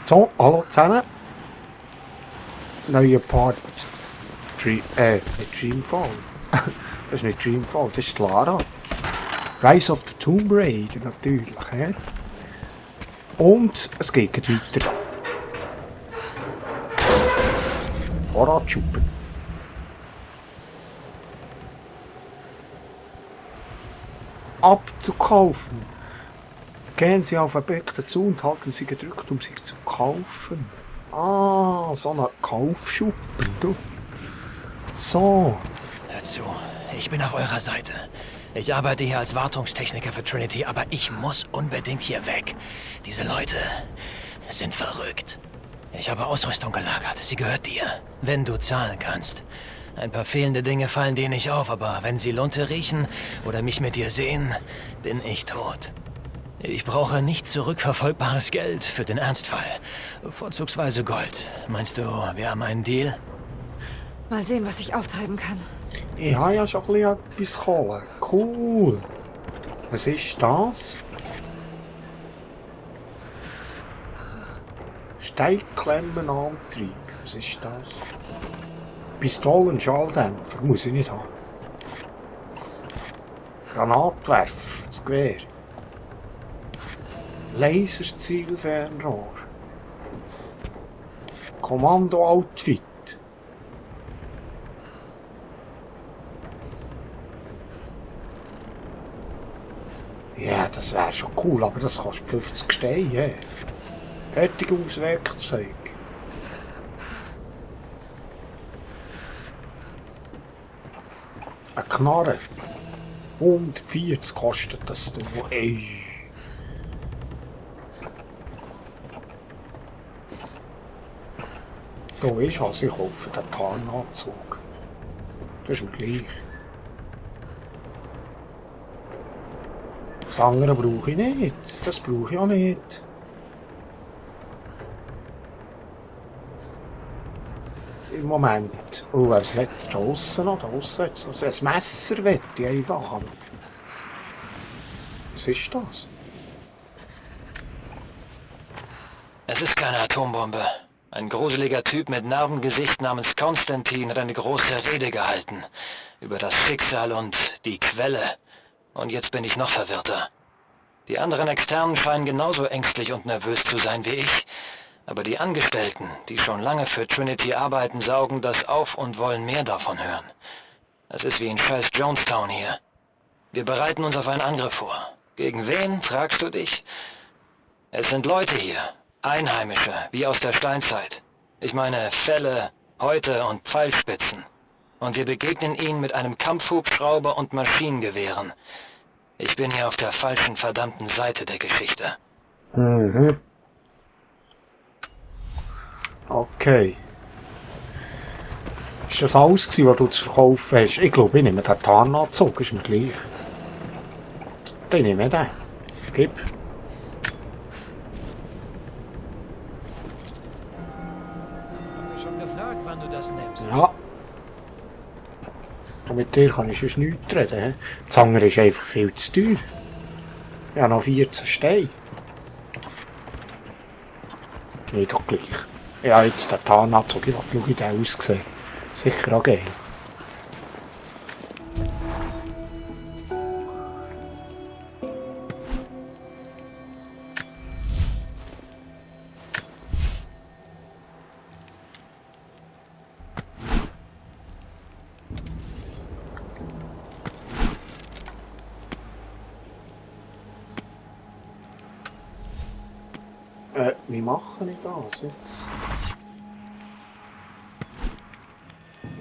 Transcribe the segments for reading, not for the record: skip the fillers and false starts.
So, hallo zusammen. Neuer Part. Nicht Dreamfall. Das ist nicht Dreamfall, das ist Lara. Rise of the Tomb Raider natürlich. He? Und es geht weiter. Vorratschuppen. Abzukaufen. Gehen Sie auf Objekte zu und halten Sie gedrückt, um sie zu kaufen. Ah, so ein Kaufschuppen, du. So. Hör zu, ich bin auf eurer Seite. Ich arbeite hier als Wartungstechniker für Trinity, aber ich muss unbedingt hier weg. Diese Leute sind verrückt. Ich habe Ausrüstung gelagert, sie gehört dir. Wenn du zahlen kannst. Ein paar fehlende Dinge fallen dir nicht auf, aber wenn sie Lunte riechen oder mich mit dir sehen, bin ich tot. Ich brauche nicht zurückverfolgbares Geld für den Ernstfall. Vorzugsweise Gold. Meinst du, wir haben einen Deal? Mal sehen, was ich auftreiben kann. Ich habe ja schon ein bisschen Kohle. Cool. Was ist das? Steigklemmenantrieb. Was ist das? Pistolen-Schalldämpfer muss ich nicht haben. Granatwerfer, das Gewehr. Laserzielfernrohr. Kommando-Outfit. Ja, das wäre schon cool, aber das kostet 50 Steine. Fertigungswerkzeug. Eine Knarre. 140 kostet das. Ey. Da ist was, ich hoffe, der Tarnanzug. Das ist mir gleich. Das andere brauche ich nicht. Das brauche ich auch nicht. Im Moment. Oh, was hat er draussen noch? Draussen hat es ein Messer, wette ich einfach haben. Was ist das? Es ist keine Atombombe. Ein gruseliger Typ mit Narbengesicht namens Konstantin hat eine große Rede gehalten. Über das Schicksal und die Quelle. Und jetzt bin ich noch verwirrter. Die anderen Externen scheinen genauso ängstlich und nervös zu sein wie ich. Aber die Angestellten, die schon lange für Trinity arbeiten, saugen das auf und wollen mehr davon hören. Es ist wie in scheiß Jonestown hier. Wir bereiten uns auf einen Angriff vor. Gegen wen, fragst du dich? Es sind Leute hier. Einheimische, wie aus der Steinzeit. Ich meine Felle, Häute und Pfeilspitzen. Und wir begegnen ihnen mit einem Kampfhubschrauber und Maschinengewehren. Ich bin hier auf der falschen verdammten Seite der Geschichte. Mhm. Okay. Ist das alles gewesen, was du zu verkaufen hast? Ich glaube, ich nehme den Tarnanzug, ist mir gleich. Dann nehme ich den. Gib. Schon gefragt, wann du das nimmst. Ja. Und mit dir kann ich sonst nichts reden. He? Das andere ist einfach viel zu teuer. Ich habe noch 14 Steine. Nicht doch gleich. Ja, jetzt der Tarnanzug, ich will schauen, wie der aussieht. Sicher auch geil. Wie mache ich das jetzt?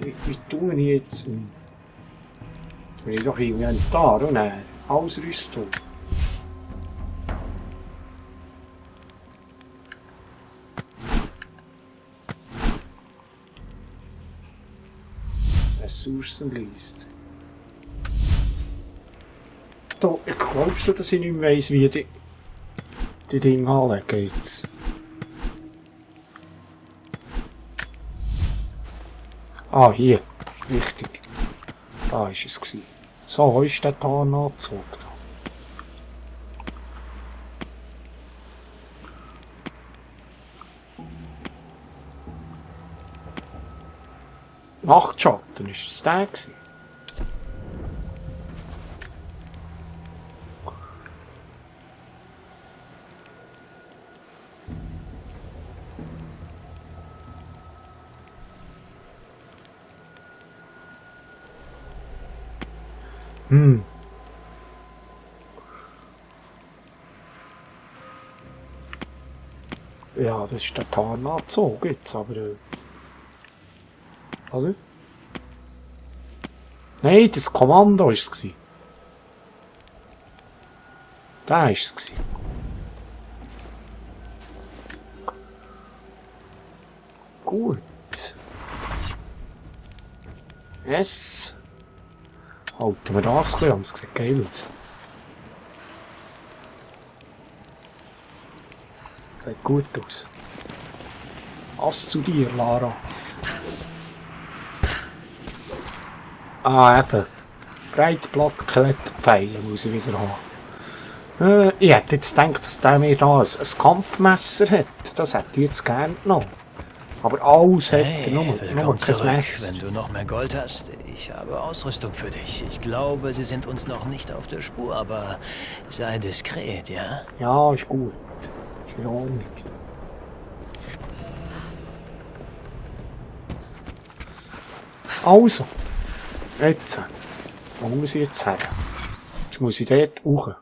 Wie tue ich jetzt? Tue ich doch Inventar und dann Ausrüstung. Ressourcenliste. Da, glaubst du, dass ich nicht mehr weiss, wie die Dinge anlegen jetzt? Ah, hier. Richtig. Da war es. So, ist der Tarnanzug da. Nachtschatten, ist das der gewesen? Ja, das ist der Tarnanzug jetzt, aber... Oder? Nein, das Kommando war es. Da war es. Gut. Yes. Halten wir das ein bisschen, es sieht geil aus. Sieht gut aus. Was zu dir, Lara? Ah, eben. Breitblatt-Skelettpfeile muss ich wieder haben. Ich hätte jetzt gedacht, dass der mir da ein Kampfmesser hat. Das hätte ich jetzt gerne genommen. Aber alles hat er, nur kein Messer. Wenn du noch mehr Gold hast, ich habe Ausrüstung für dich. Ich glaube, sie sind uns noch nicht auf der Spur, aber sei diskret, ja? Ja, ist gut. Ist in Ordnung. Also. Jetzt. Wo muss ich jetzt her? Jetzt muss ich dort hoch.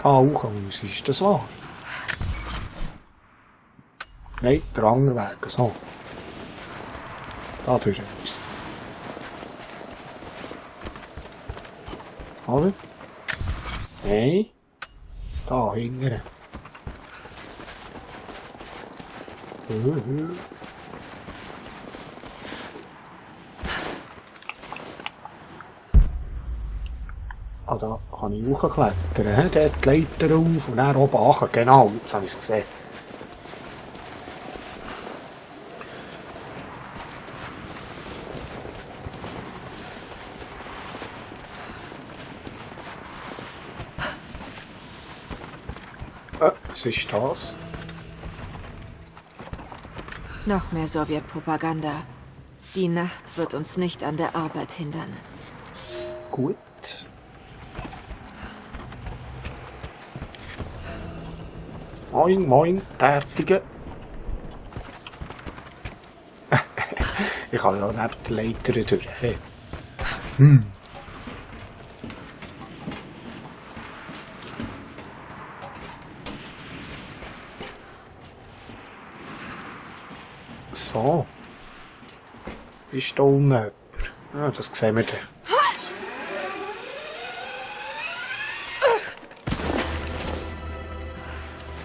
Da hoch muss ich. Ist das wahr? Nein, der andere Weg. So. Da durch muss ich. Oder? Nein. Da hinten. Ah, da kann ich hochklettern. Dort die Leiter auf und dann oben runter. Genau, jetzt habe ich es gesehen. Was ist das? Noch mehr Sowjetpropaganda. Die Nacht wird uns nicht an der Arbeit hindern. Gut. Moin, moin, Bärtige. Ich kann ja neben der Leiter durch. Hey. So. Ist da unten jemand? Ja, das sehen wir dann.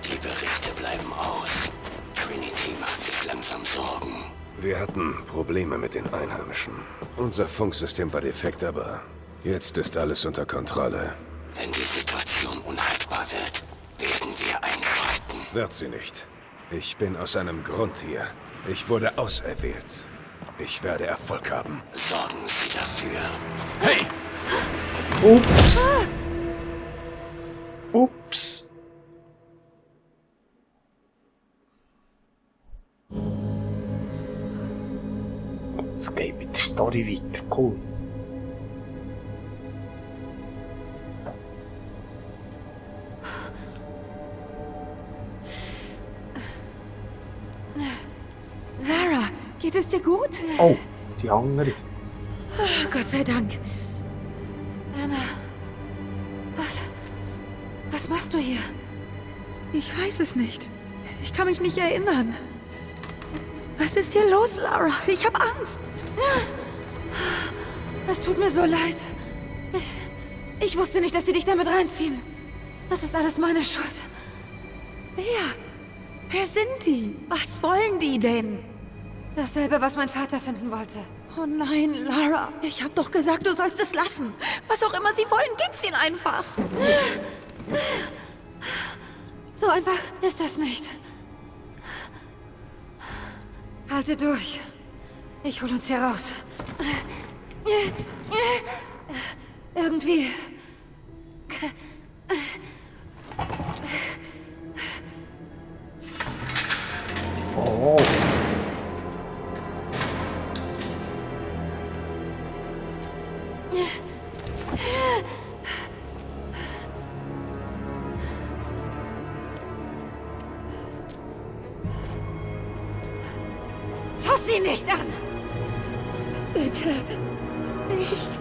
Die Berichte bleiben aus. Trinity macht sich langsam Sorgen. Wir hatten Probleme mit den Einheimischen. Unser Funksystem war defekt, aber jetzt ist alles unter Kontrolle. Wenn die Situation unhaltbar wird, werden wir einschreiten. Wird sie nicht. Ich bin aus einem Grund hier. Ich wurde auserwählt. Ich werde Erfolg haben. Sorgen Sie dafür. Hey! Ups. Ups. Es geht mit der Story weiter. Cool. Lara, geht es dir gut? Oh, die andere. Gott sei Dank. Anna, was machst du hier? Ich weiß es nicht. Ich kann mich nicht erinnern. Was ist hier los, Lara? Ich habe Angst. Es tut mir so leid. Ich wusste nicht, dass sie dich damit reinziehen. Das ist alles meine Schuld. Wer sind die? Was wollen die denn? Dasselbe, was mein Vater finden wollte. Oh nein, Lara. Ich habe doch gesagt, du sollst es lassen. Was auch immer sie wollen, gib's ihnen einfach. So einfach ist das nicht. Halte durch. Ich hol uns hier raus. Irgendwie. Oh. Fass sie nicht an! Bitte nicht.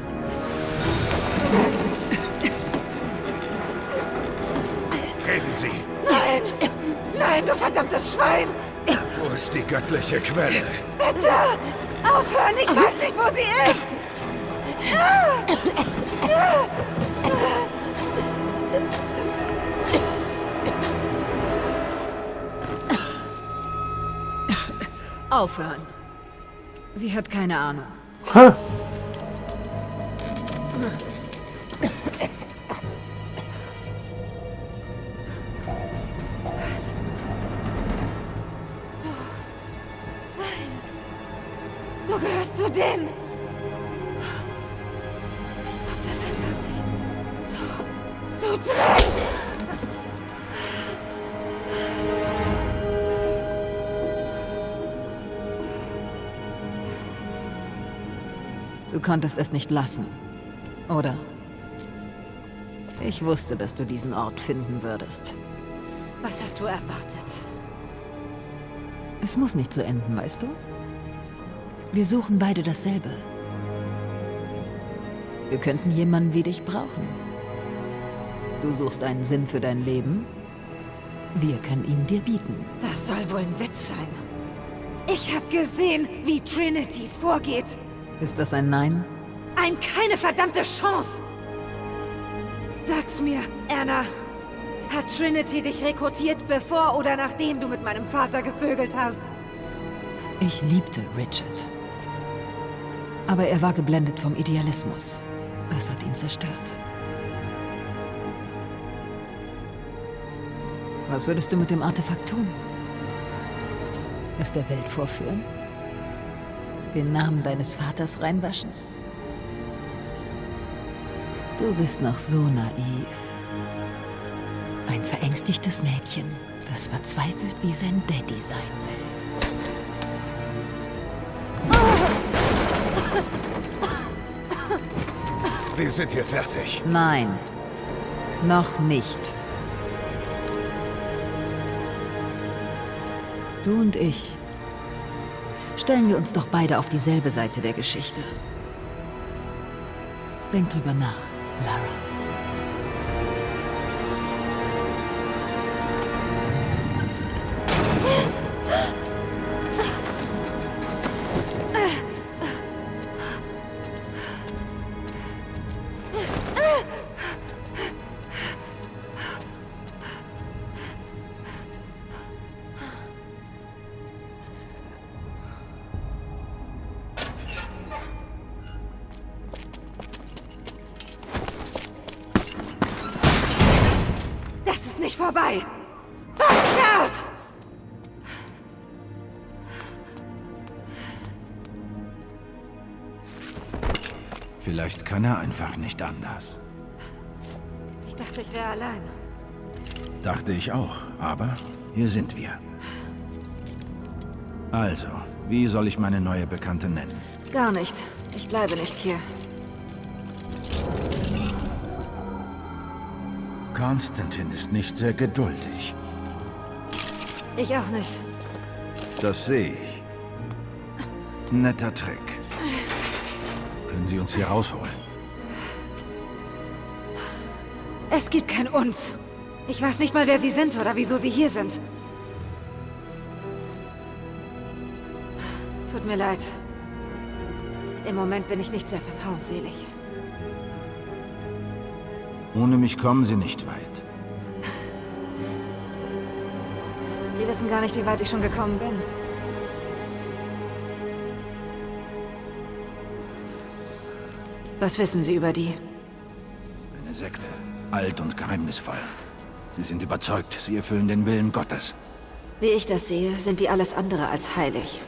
Reden Sie! Nein! Nein, du verdammtes Schwein! Wo ist die göttliche Quelle? Bitte! Aufhören! Ich weiß nicht, wo sie ist! Aufhören. Sie hat keine Ahnung. Hä? Du gehörst zu denen! Ich glaub das einfach nicht. Du Drecks! Du konntest es nicht lassen, oder? Ich wusste, dass du diesen Ort finden würdest. Was hast du erwartet? Es muss nicht so enden, weißt du? Wir suchen beide dasselbe. Wir könnten jemanden wie dich brauchen. Du suchst einen Sinn für dein Leben. Wir können ihn dir bieten. Das soll wohl ein Witz sein. Ich habe gesehen, wie Trinity vorgeht. Ist das ein Nein? Keine verdammte Chance! Sag's mir, Anna. Hat Trinity dich rekrutiert, bevor oder nachdem du mit meinem Vater gevögelt hast? Ich liebte Richard. Aber er war geblendet vom Idealismus. Das hat ihn zerstört. Was würdest du mit dem Artefakt tun? Es der Welt vorführen? Den Namen deines Vaters reinwaschen? Du bist noch so naiv. Ein verängstigtes Mädchen, das verzweifelt wie sein Daddy sein will. Wir sind hier fertig. Nein, noch nicht. Du und ich. Stellen wir uns doch beide auf dieselbe Seite der Geschichte. Denk drüber nach, Lara. Nicht vorbei! Bastard! Vielleicht kann er einfach nicht anders. Ich dachte, ich wäre allein. Dachte ich auch, aber hier sind wir. Also, wie soll ich meine neue Bekannte nennen? Gar nicht. Ich bleibe nicht hier. Konstantin ist nicht sehr geduldig. Ich auch nicht. Das sehe ich. Netter Trick. Können Sie uns hier rausholen? Es gibt kein Uns. Ich weiß nicht mal, wer Sie sind oder wieso Sie hier sind. Tut mir leid. Im Moment bin ich nicht sehr vertrauensselig. Ohne mich kommen Sie nicht weit. Sie wissen gar nicht, wie weit ich schon gekommen bin. Was wissen Sie über die? Eine Sekte. Alt und geheimnisvoll. Sie sind überzeugt, sie erfüllen den Willen Gottes. Wie ich das sehe, sind die alles andere als heilig.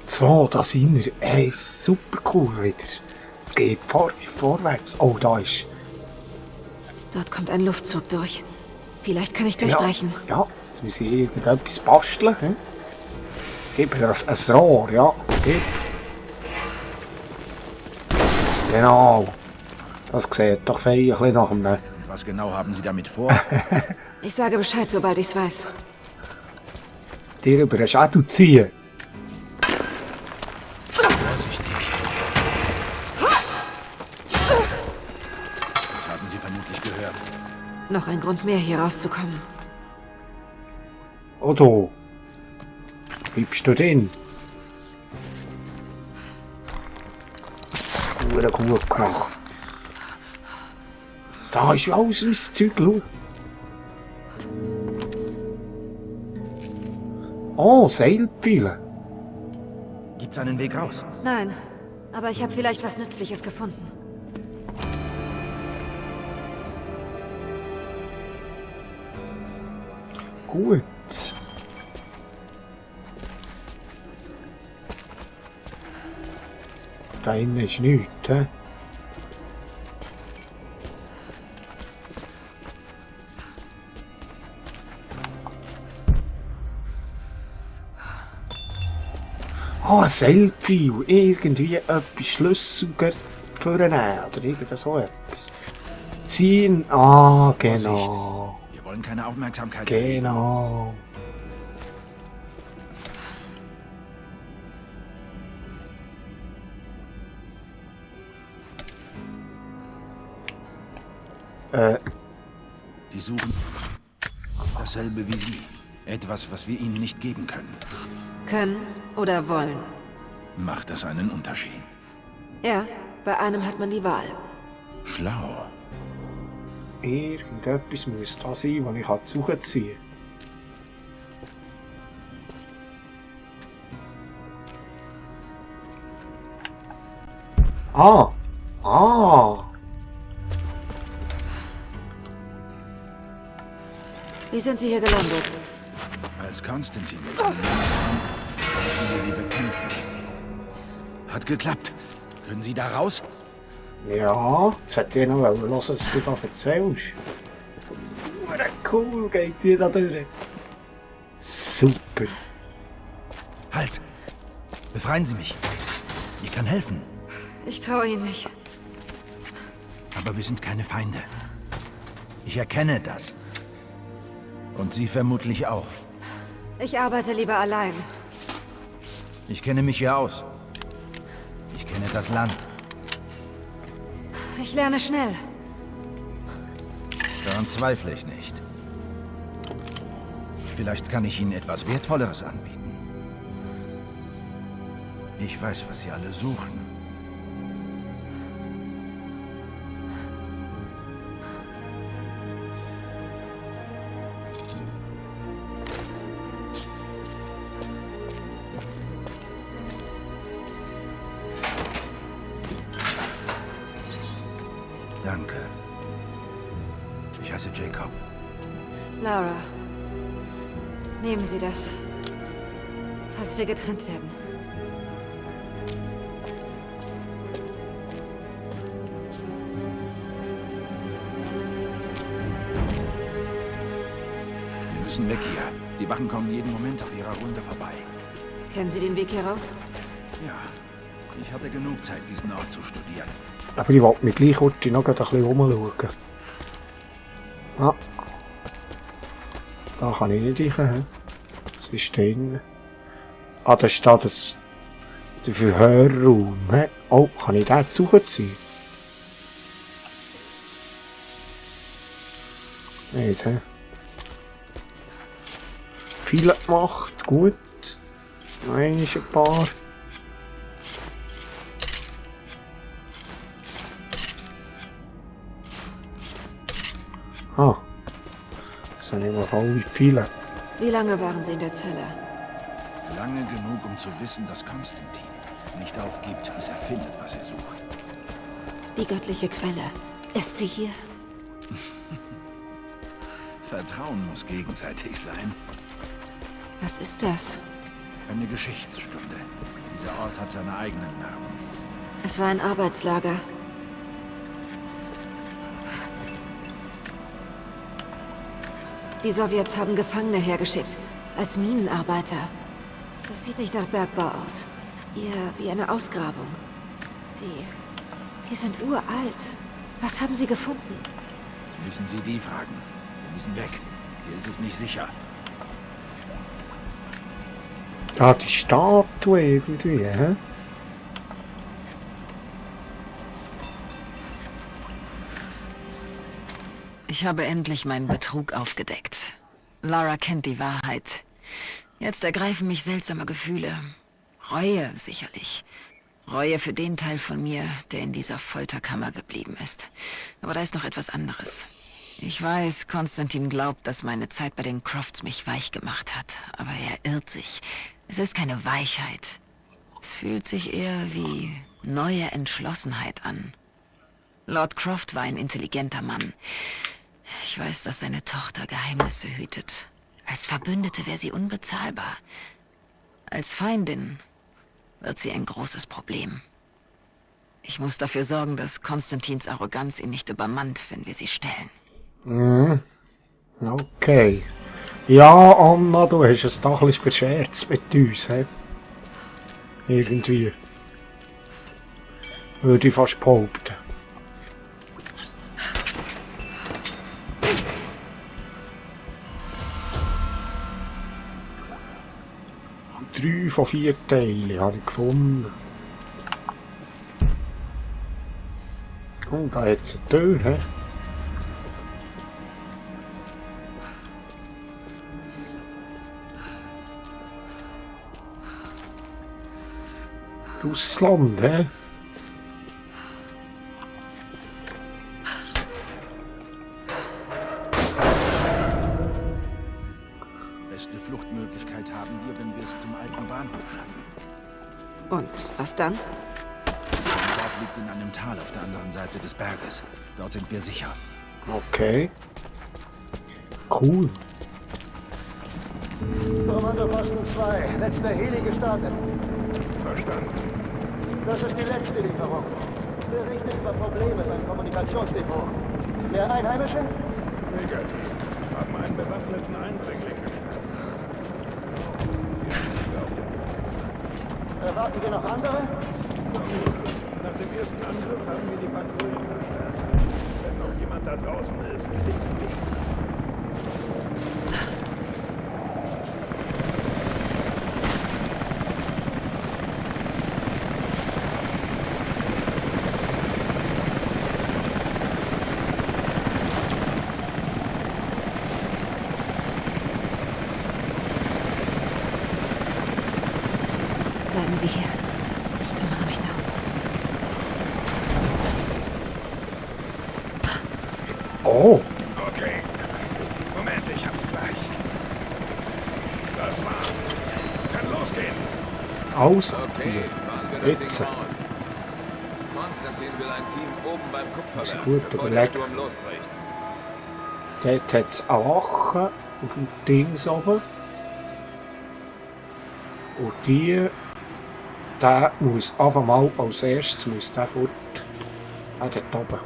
So, da sind wir. Ey, super cool wieder. Es geht vorwärts. Oh, da ist... Dort kommt ein Luftzug durch. Vielleicht kann ich durchbrechen. Ja, jetzt muss ich irgendetwas basteln. Hm? Gib mir ein Rohr, ja. Gib. Genau. Das sieht doch fein ein bisschen nach einem... Was genau haben Sie damit vor? Ich sage Bescheid, sobald ich's weiß. dir über den Schädel ziehen. Vorsichtig. Das haben Sie vermutlich gehört. Noch ein Grund mehr, hier rauszukommen. Otto, bleibst du denn? Gut gemacht. Da ist ja alles ins Zeug, schau. Oh, Seilpfeile. Gibt's einen Weg raus? Nein, aber ich habe vielleicht was Nützliches gefunden. Gut. Da innen ist nichts, hä? Ah, ein Seilpfeil. Irgendwie etwas Schlüssel vornehmen oder irgend so etwas. Ziehen. Ah, genau. Wir wollen keine Aufmerksamkeit. Genau. Die suchen dasselbe wie Sie. Etwas, was wir ihnen nicht geben können. Können oder wollen. Macht das einen Unterschied? Ja, bei einem hat man die Wahl. Schlau. Irgendetwas muss da sein, was ich suchen ziehen kann. Ah! Wie sind Sie hier gelandet? Als Konstantin mit ihnen kam, wollten wir sie bekämpfen. Hat geklappt. Können Sie da raus? Ja, das hätte ich noch hören, was du da erzählst. Cool geht die da durch. Super. Halt! Befreien Sie mich. Ich kann helfen. Ich traue Ihnen nicht. Aber wir sind keine Feinde. Ich erkenne das. Und Sie vermutlich auch. Ich arbeite lieber allein. Ich kenne mich hier aus. Ich kenne das Land. Ich lerne schnell. Daran zweifle ich nicht. Vielleicht kann ich Ihnen etwas Wertvolleres anbieten. Ich weiß, was Sie alle suchen. Danke. Ich heiße Jacob. Lara, nehmen Sie das, falls wir getrennt werden. Wir müssen weg hier. Die Wachen kommen jeden Moment auf ihrer Runde vorbei. Kennen Sie den Weg hier raus? Ja, ich hatte genug Zeit, diesen Ort zu studieren. Aber ich wollte mich gleich kurz noch ein bisschen umschauen. Ah. Da kann ich nicht rein. Was ist denn? Ah, da steht das... der Verhörraum. He? Oh, kann ich den suchen ziehen? Nicht, hä? Viele gemacht, gut. Nein, ist ein paar. Ah. Das sind immer voll viele. Wie lange waren Sie in der Zelle? Lange genug, um zu wissen, dass Konstantin nicht aufgibt, bis er findet, was er sucht. Die göttliche Quelle. Ist sie hier? Vertrauen muss gegenseitig sein. Was ist das? Eine Geschichtsstunde. Dieser Ort hat seine eigenen Namen. Es war ein Arbeitslager. Die Sowjets haben Gefangene hergeschickt, als Minenarbeiter. Das sieht nicht nach Bergbau aus. Eher wie eine Ausgrabung. Die sind uralt. Was haben sie gefunden? Das müssen Sie die fragen. Wir müssen weg. Hier ist es nicht sicher. Da die Statue irgendwie, hä? Ich habe endlich meinen Betrug aufgedeckt. Lara kennt die Wahrheit. Jetzt ergreifen mich seltsame Gefühle. Reue, sicherlich. Reue für den Teil von mir, der in dieser Folterkammer geblieben ist. Aber da ist noch etwas anderes. Ich weiß, Konstantin glaubt, dass meine Zeit bei den Crofts mich weich gemacht hat. Aber er irrt sich. Es ist keine Weichheit. Es fühlt sich eher wie neue Entschlossenheit an. Lord Croft war ein intelligenter Mann. Ich weiß, dass seine Tochter Geheimnisse hütet. Als Verbündete wäre sie unbezahlbar. Als Feindin wird sie ein großes Problem. Ich muss dafür sorgen, dass Konstantins Arroganz ihn nicht übermannt, wenn wir sie stellen. Okay. Ja, Anna, du hast es doch ein bisschen verscherzt mit uns, hä? Irgendwie. Würde ich fast behaupten. Drei von 4 Teilen habe ich gefunden. Und da hat es eine Tür, hä? Russland, hä? Beste Fluchtmöglichkeit haben wir, wenn wir es zum alten Bahnhof schaffen. Und was dann? Der Dorf liegt in einem Tal auf der anderen Seite des Berges. Dort sind wir sicher. Okay. Cool. Kommandoposten 2, letzter Heli gestartet. Verstanden. Das ist die letzte Lieferung. Bericht über Probleme beim Kommunikationsdepot. Mehr Einheimische? Negativ. Haben einen bewaffneten Eindringling geschnappt. Erwarten wir noch andere? Nach dem ersten Angriff haben wir die Patrouillen verstärkt. Wenn noch jemand da draußen ist, gelingt nicht. Bleiben Sie hier. Ich kümmere mich darum. Oh. Okay. Moment, ich hab's gleich. Das war's. Kann losgehen. Also. Okay, fahren wir das Jetzt. Ding raus. Konstantin will ein Team oben beim Ist Kupferwerk, gut bevor der überlegt. Sturm losbricht. Dort hat es eine Wache auf dem Dings oben. Und die, der muss einfach mal als erstes muss der fort. Dort oben.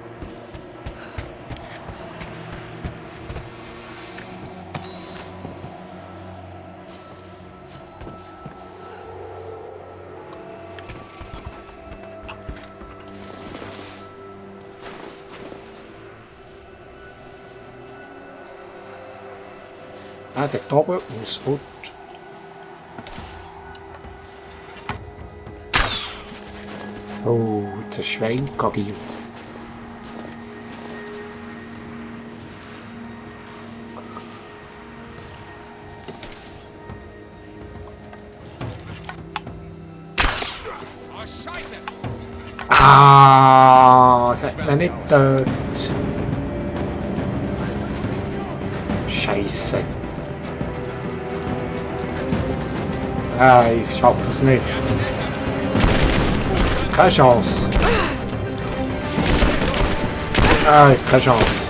Dort oben muss fort. Oh, jetzt ein Schweinkagil. Ah, das hat man nicht dort. Scheiße. Ich schaffe es nicht. Keine Chance. Keine Chance.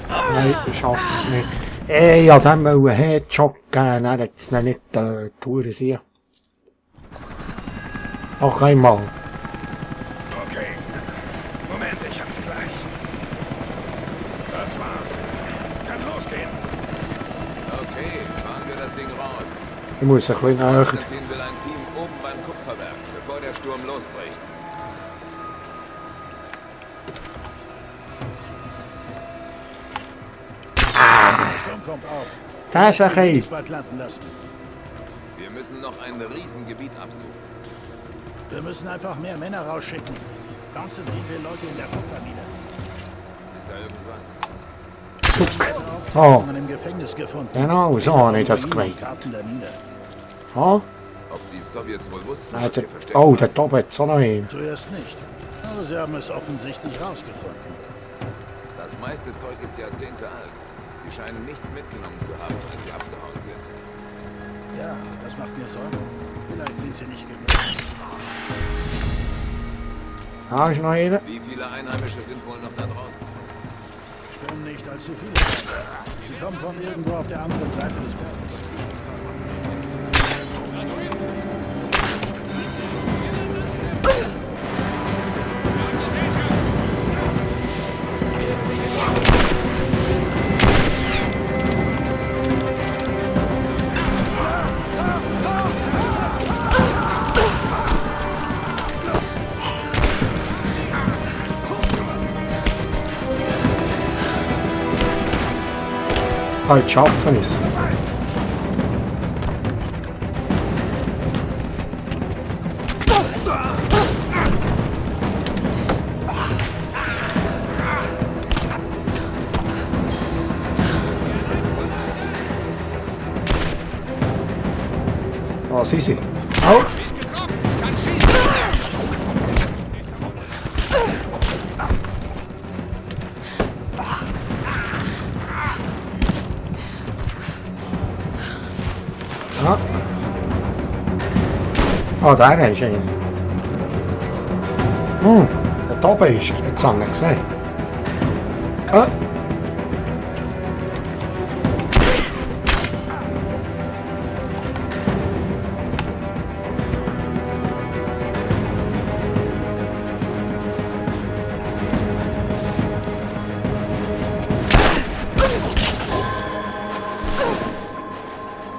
Nein, ich schaffe es nicht. Ich wollte ihm einen Headshot geben, er hat es nicht tun sehen. Noch einmal. Okay. Moment, ich hab's gleich. Das war's. Kann losgehen. Okay, fahren wir das Ding raus. Ich muss ein bisschen näher. Konstantin will ein Team oben beim Kupferwerk, bevor der Sturm losbricht. Der Sturm kommt auf. Das ist ein Wir Kind. uns bald landen lassen. Wir müssen noch ein Riesengebiet absuchen. Wir müssen einfach mehr Männer rausschicken. Konstantin will Leute in der Kupfermine. Ist da irgendwas? So, Man im Gefängnis gefunden. genau, so habe ich das gemeint. Karten der Mine. Ja, Ob die Sowjets wohl wussten, nein, was der, wir versteckt oh, haben? der Tobi hat so noch einen. Zuerst nicht. Aber sie haben es offensichtlich rausgefunden. Das meiste Zeug ist Jahrzehnte alt. Die scheinen nichts mitgenommen zu haben, als sie abgehauen sind. Ja, das macht mir Sorgen. Vielleicht sind sie nicht gegangen. Da ist noch einer. Wie viele Einheimische sind wohl noch da draußen? Können nicht allzu viele sein. Sie kommen von irgendwo auf der anderen Seite des Berges. Halt, schaffen es. Da sind sie. Oh. Ja. Oh, da ist einer. Der da oben ist er. Jetzt habe ich ihn gesehen. Ah.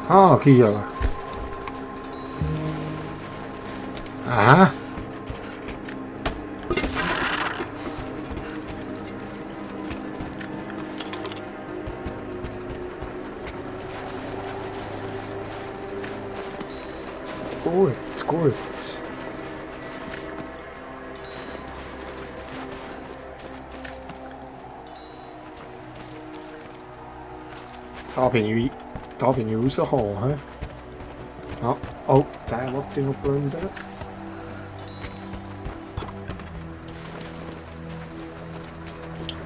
Ah, Kieler. Aha. Gut, gut. Da bin ich rausgekommen. He? Ja. Oh, den wollte ich noch plündern.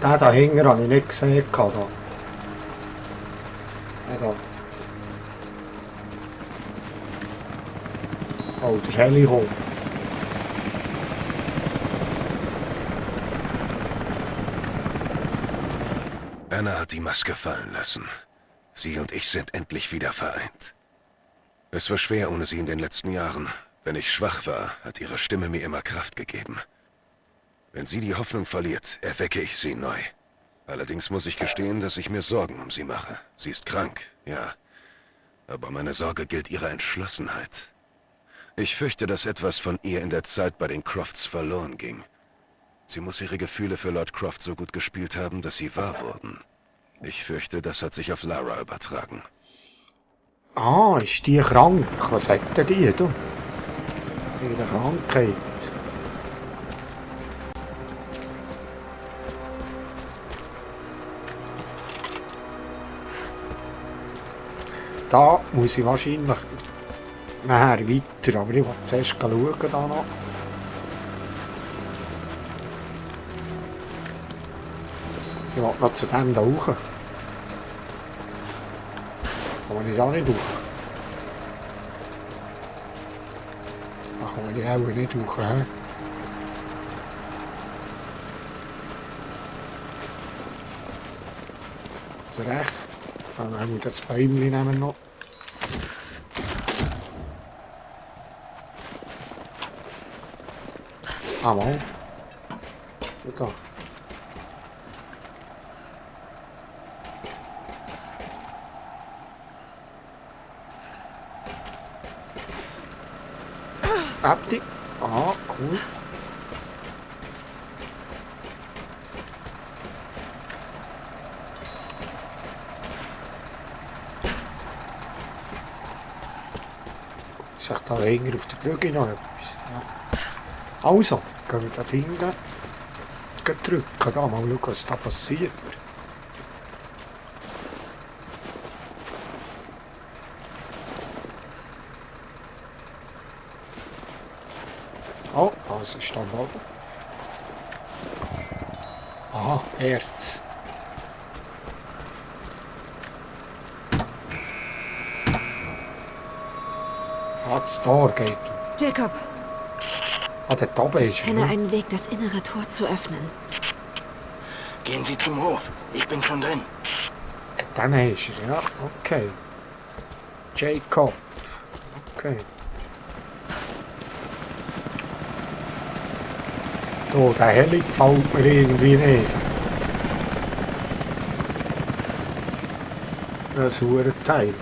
Den da hinten habe ich nicht gesehen. Da. Den da. Oh, der Heli kommt. Anna hat die Maske fallen lassen. Sie und ich sind endlich wieder vereint. Es war schwer ohne sie in den letzten Jahren. Wenn ich schwach war, hat ihre Stimme mir immer Kraft gegeben. Wenn sie die Hoffnung verliert, erwecke ich sie neu. Allerdings muss ich gestehen, dass ich mir Sorgen um sie mache. Sie ist krank, ja. Aber meine Sorge gilt ihrer Entschlossenheit. Ich fürchte, dass etwas von ihr in der Zeit bei den Crofts verloren ging. Sie muss ihre Gefühle für Lord Croft so gut gespielt haben, dass sie wahr wurden. Ich fürchte, das hat sich auf Lara übertragen. Ah, ist die krank? Was hat denn die, du? Ihre Krankheit. Da muss ich wahrscheinlich nachher weiter, aber ich will zuerst schauen da noch. Ich will noch zu dem da hoch. Kann ich da nicht hoch? Da kann ich auch nicht hoch, hä? Also recht. Dann haben wir das Bäumchen nehmen noch. Ah, mal. Da. Abdi. Ah, cool. Sagt da länger auf der Brücke noch etwas? Ja. Also, gehen wir da hinten. Drücken, da mal schauen, was da passiert. Oh, das ist dann oben. Aha, Erz. Ah, das Tor geht. Jacob, Ah, der oben ist. ich kenne einen Weg, das innere Tor zu öffnen. Gehen Sie zum Hof. Ich bin schon drin. Dann ist er, ja. Okay. Jacob. Okay. Oh, der Heli gefällt mir irgendwie nicht. Das ist ein Teil.